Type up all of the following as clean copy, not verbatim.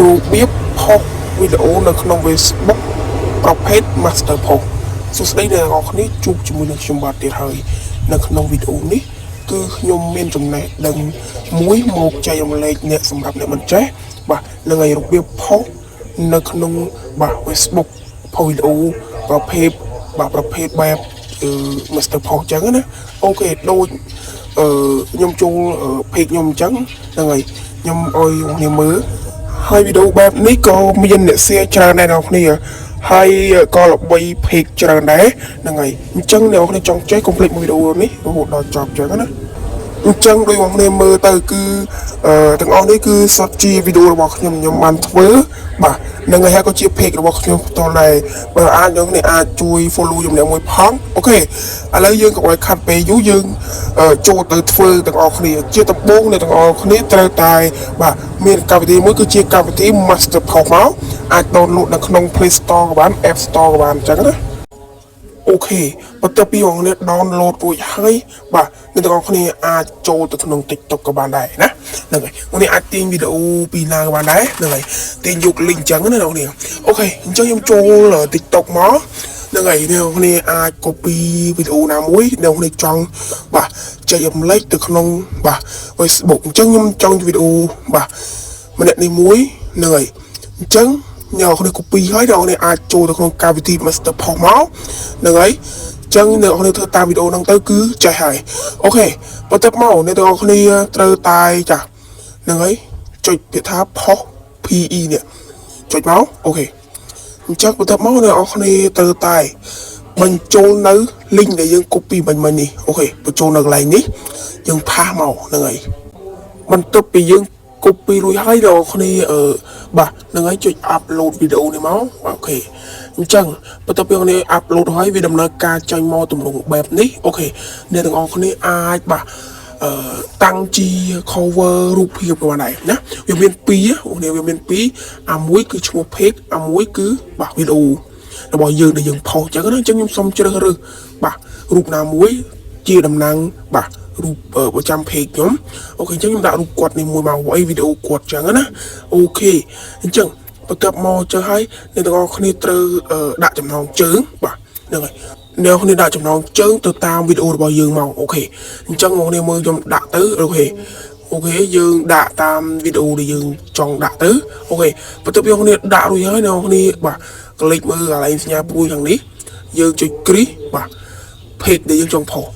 របៀបផុសវីដេអូនៅក្នុង Facebook ប្រភេទ Master Post សួស្តីអ្នកទាំងអស់គ្នាជួបជាមួយនឹងខ្ញុំបាទទៀតហើយនៅក្នុងវីដេអូនេះគឺខ្ញុំមានចំណេះដឹងមួយមកចែករំលែកអ្នកសម្រាប់អ្នកមិនចេះបាទនឹងឲ្យរបៀបផុសនៅក្នុងបាទ Facebook ផុសវីដេអូប្រភេទបាទប្រភេទបែបអឺ Master Post ចឹងណាOK ដូចអឺខ្ញុំចូល page ខ្ញុំអញ្ចឹងហ្នឹងហើយខ្ញុំឲ្យអ្នកគ្នាមើលហើយវីដេអូបែបនេះក៏មានអ្នក share ច្រើនដែរអ្នកគ្នាហើយក៏ល្បី page ច្រើនដែរហ្នឹងហើយអញ្ចឹងអ្នកគ្នាចង់ចេះកុំភ្លេចមើលវីដេអូនេះរហូតដល់ចប់អញ្ចឹងណាអញ្ចឹងដូចបងប្អូនមើលទៅគឺអឺទាំងអស់នេះគឺសុទ្ធជាវីដេអូរបស់ខ្ញុំខ្ញុំបានធ្វើបាទនឹងហើយក៏ជា page របស់ខ្ញុំផ្ទាល់ដែរបើអាចអ្នកនេះអាចជួយ follow ខ្ញុំអ្នកមួយផង OK ឥឡូវយើងកុំឲ្យខាត់ពេលយូរយើងចូលទៅធ្វើទាំងអស់គ្នាជាដំបូងអ្នកទាំងអស់គ្នាត្រូវតែបាទមានកម្មវិធីមួយគឺជាកម្មវិធី Master Post មកអាច download នៅក្នុង Play Store ក៏បាន App Store ក៏បានអញ្ចឹងណាOK បន្ទាប់ពីបងប្អូន download រួចហើយបាទអ្នកទាំងអស់គ្នាអាចចូលទៅក្នុង TikTok ក៏បានដែរណាហ្នឹងហើយបងប្អូនអាចទាញវីដេអូពីណាក៏បានដែរហ្នឹងហើយទាញយក link អញ្ចឹងណាអ្នកនរ OK អញ្ចឹងខ្ញុំចូល TikTok មកហ្នឹងហើយអ្នកនរគ្នាអាច copy វីដេអូណាមួយអ្នកនរគ្នាចង់បាទចែករំលែកទៅក្នុងបាទ Facebook អញ្ចឹងខ្ញុំចង់វីដេអូបាទម្នាក់នេះមួយហ្នឹងហើយអញ្ចឹងអ្នកនរគ្នា copy ហើយអ្នកនរគ្នាអាចចូលទៅក្នុងកម្មវិធី Master Post មកហ្នឹងហើយចឹងអ្នកនរគ្នាធ្វើតាមវីដេអូហ្នឹងទៅគឺចេះហើយ OK បន្ទាប់មកអ្នកទាំងអស់គ្នាត្រូវតែចាហ្នឹងហើយចុចពាក្យថា post PE នេះចុចមក OK អញ្ចឹងបន្ទាប់មកអ្នកនរគ្នាត្រូវតែបញ្ចូលនៅ link ដែលយើង copy មិញមិញនេះOK បញ្ចូលនៅកន្លែងនេះយើង paste មកហ្នឹងហើយបន្ទាប់ពីយើង copy រួចហើយដល់គ្នាអឺបាទហ្នឹងហើយចុច upload វីដេអូនេះមក OK អញ្ចឹងបន្ទាប់ពីគ្នា upload ហើយវាដំណើរការចេញមកទម្រង់បែបនេះOK អ្នកទាំងអស់គ្នាអាចបាទអឺតាំងជា cover រូបភាពក៏បានដែរណាវាមានពីរអូនេះវាមានពីរអាមួយគឺឈ្មោះ page អាមួយគឺបាទវីដេអូរបស់យើងដែលយើងផុសអញ្ចឹងណាអញ្ចឹងខ្ញុំសូមជ្រើសរើសបាទរូបណាមួយជាតំណាងបាទរូបប្រចាំ page ខ្ញុំOK អញ្ចឹងខ្ញុំដាក់រូបគាត់នេះមួយមកអីវីដេអូគាត់អញ្ចឹងណាOK អញ្ចឹងបន្ទាប់មកចុះហើយអ្នកទាំងអស់គ្នាត្រូវដាក់ចំណងជើងបាទហ្នឹងហើយអ្នកគ្នាដាក់ចំណងជើងទៅតាមវីដេអូរបស់យើងមក OK អញ្ចឹងបងប្អូនមើលខ្ញុំដាក់ទៅOK OK យើងដាក់តាមវីដេអូដែលយើងចង់ដាក់ទៅOK បន្ទាប់ពីបងប្អូនដាក់រួចហើយអ្នកគ្នាបាទក្ลิកមើលកន្លែងសញ្ញាព្រួយខាងនេះយើងចុចគ្រីសបាទ page ដែលយើងចង់ផុស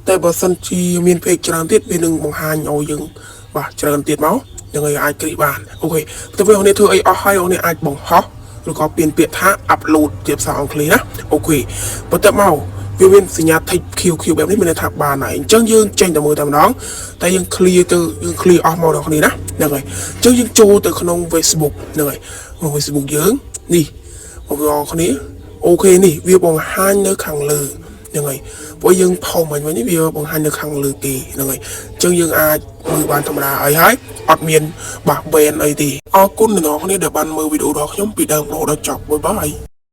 តែបើសិនជាមាន page ច្រើនទៀតវានឹងបង្ហាញឲ្យយើងបាទច្រើនទៀតមកនឹងឲ្យអាចគ្រីសបាន OK បន្ទាប់ពីបងប្អូនធ្វើអីអស់ហើយបងប្អូនអាចបង្ហោះឬក៏ពៀនពាក្យថា upload ជាភាសាអង់គ្លេសណាOK បន្ទាប់មកវាមានសញ្ញា tick QQ បែបនេះមានន័យថាបានហើយអញ្ចឹងយើងចេញទៅមើលតែម្ដងតែយើង clear ទៅយើង clear អស់មកដល់គ្នាណាហ្នឹងហើយអញ្ចឹងយើងចូលទៅក្នុង Facebook ហ្នឹងហើយក្នុង Facebook យើងនេះបងប្អូនគ្នាOK នេះវាបង្ហាញនៅខាងលើហ្នឹងហើយព្រោះយើងផុសមិញវិញវាបង្ហាញនៅខាងលើគេហ្នឹងហើយអញ្ចឹងយើងអាចមើលបានធម្មតាអីហើយអត់មានបាសបែនអីទេអរគុណអ្នកនរគ្នាដែលបានមើលវីដេអូរបស់ខ្ញុំពីដើមរហូតដល់ចប់bye bye.